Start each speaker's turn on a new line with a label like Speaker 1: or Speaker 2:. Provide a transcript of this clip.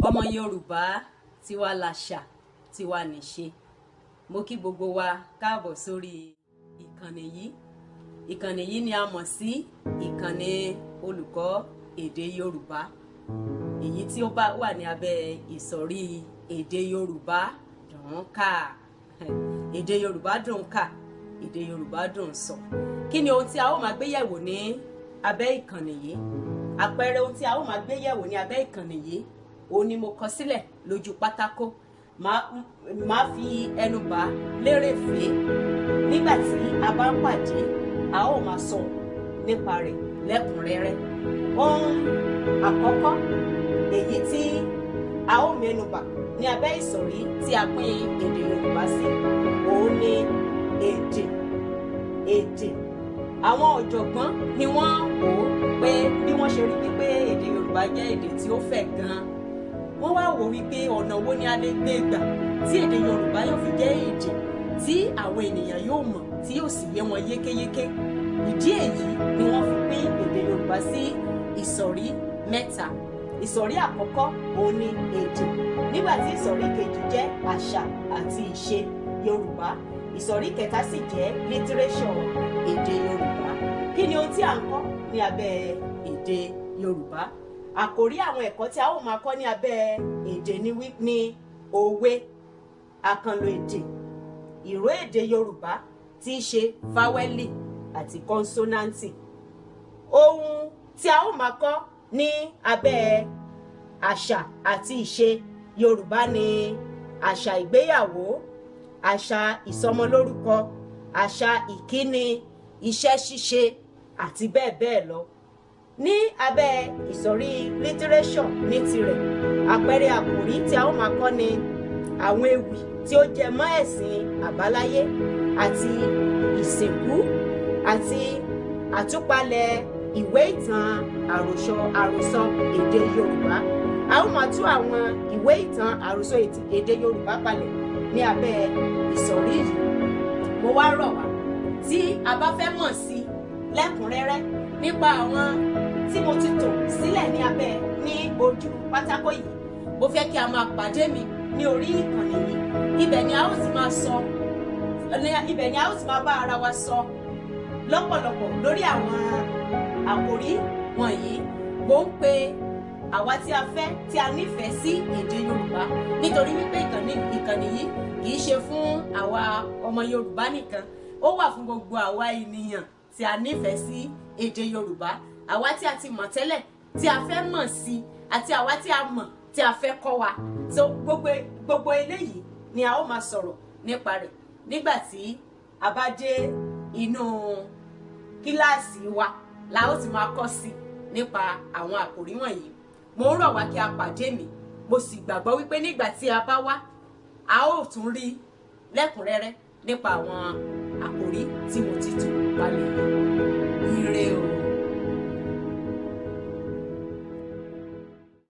Speaker 1: Ọmọ Yorùbá, tiwa làṣà, tiwa nìṣe. Mo kí gbogbo wa káàbọ̀ sórí ìkànnì yìí. Ìkànnì yìí ni a mọ̀ sí ìkànnì olùkọ́ èdè Yorùbá, èyí tí ó bá wà ní abẹ́ ìsọ̀rí èdè Yorùbá dùn kà, èdè Yorùbá dùn kà, èdè Yorùbá dùn sọ. Kí ni ohun tí a ó máa gbé yẹ̀wò ní abẹ́ ìkànnì yìí? Àpẹẹrẹ ohun tí a ó máa gbé yẹ̀wò ní abẹ́ ìkànnì yìí, òun ni mo kọ sílẹ̀ lójú pátákó. Máa fi ẹnu bà lérèfé. Nígbà tí a bá ń pàdé, a ó máa sọ nípa rẹ̀ lẹ́kùnrẹ́rẹ́. Ohun àkọ́kọ́ èyí tí a ó mẹ́nubà ní abẹ́ ìsọ̀rí tí a pín èdè Yorùbá sí, òun ni èdè. Èdè, àwọn ọ̀jọ̀gbọ́n ni wọ́n wò ó pé bí wọ́n ṣe rí wípé èdè Yorùbá jẹ́ èdè tí ó fẹ̀ gan-an, wọ́n wá wò wípé ọ̀nà wo ni a lè gbé gbà tí èdè Yorùbá yóò fi jẹ́ èdè tí àwọn ènìyàn yóò mọ̀, tí yóò sì yé wọn yékéyéké. Ìdí èyí ni wọ́n fi pín èdè Yorùbá sí ìsọ̀rí mẹ́ta. Ìsọ̀rí àkọ́kọ́, òun ni èdè, nígbà tí ìsọ̀rí kejì jẹ́ àṣà àti ìṣe Yorùbá, ìsọ̀rí kẹta sì jẹ́ lítírésọ̀ èdè Yorùbá. Kí ni ohun tí à ń kọ́ ní abẹ́ èdè Yorùbá? Àkòrí àwọn ẹ̀kọ́ tí a ó máa kọ́ ní abẹ́ èdè ni ní òwe, àkànlò èdè, ìró èdè Yorùbá tí í ṣe fáwẹ́lì àti kọ́nsọ́náǹtì. Ohun tí a ó máa kọ́ ní abẹ́ àṣà àti ìṣe Yorùbá ni àṣà ìgbéyàwó, àṣà ìsọmọlórúkọ, àṣà ìkíni, iṣẹ́ ṣíṣe àti bẹ́ẹ̀ bẹ́ẹ̀ lọ. Ní abẹ́ ìsọ̀rí lítírésọ̀ ní tirẹ̀, àpẹẹrẹ àkòrí tí a ó máa kọ́ ni àwọn ewì tí ó jẹ mọ́ ẹ̀sìn àbáláyé àti ìsìnkú, àti àtúpalẹ̀ ìwé ìtàn àròsọ èdè Yorùbá. A ó máa tú àwọn ìwé ìtàn àròsọ èdè Yorùbá palẹ̀ ní abẹ́ ìsọ̀rí yìí. Mo wá rọ̀ wá, tí a bá fẹ́ mọ̀ sí lẹ́kùnrẹ́rẹ́ nípa àwọn tí mo ti tò sílẹ̀ ní abẹ́ ní ojú pátákó yìí, mo fẹ́ kí a máa pàdé mi ní orí ìkànnì yìí. Ibẹ̀ ni a ó ti máa bá ara wa sọ lọ́pọ̀lọpọ̀ lórí àwọn àkòrí wọ̀nyí. Mo ń pe àwa tí a fẹ́, tí a nífẹ̀ẹ́ sí èdè Yorùbá, nítorí wípé ìkànnì yìí kì í ṣe fún àwa ọmọ Yorùbá nìkan, ó wà fún gbogbo àwa ènìyàn tí a nífẹ̀ẹ́ sí èdè Yorùbá, àwa tí a ti mọ̀ tẹ́lẹ̀ tí a fẹ́ mọ̀ sí, àti àwa tí a mọ̀ tí a fẹ́ kọ́ wa. So gbogbo eléyìí ni a ó máa sọ̀rọ̀ nípa rẹ̀ nígbà tí a bá dé inú kíláàsì wa la ó ti máa kọ́ sí nípa àwọn àkòrí wọ̀nyí. Mo ń rọ̀ wá kí a pàdé mi. Mo sì gbàgbọ́ wípé nígbà tí a bá wá, a ó tún rí lẹ́kùnrẹ́rẹ́ nípa àwọn àkòrí tí mo ti tò palẹ̀ yìí. Ire o.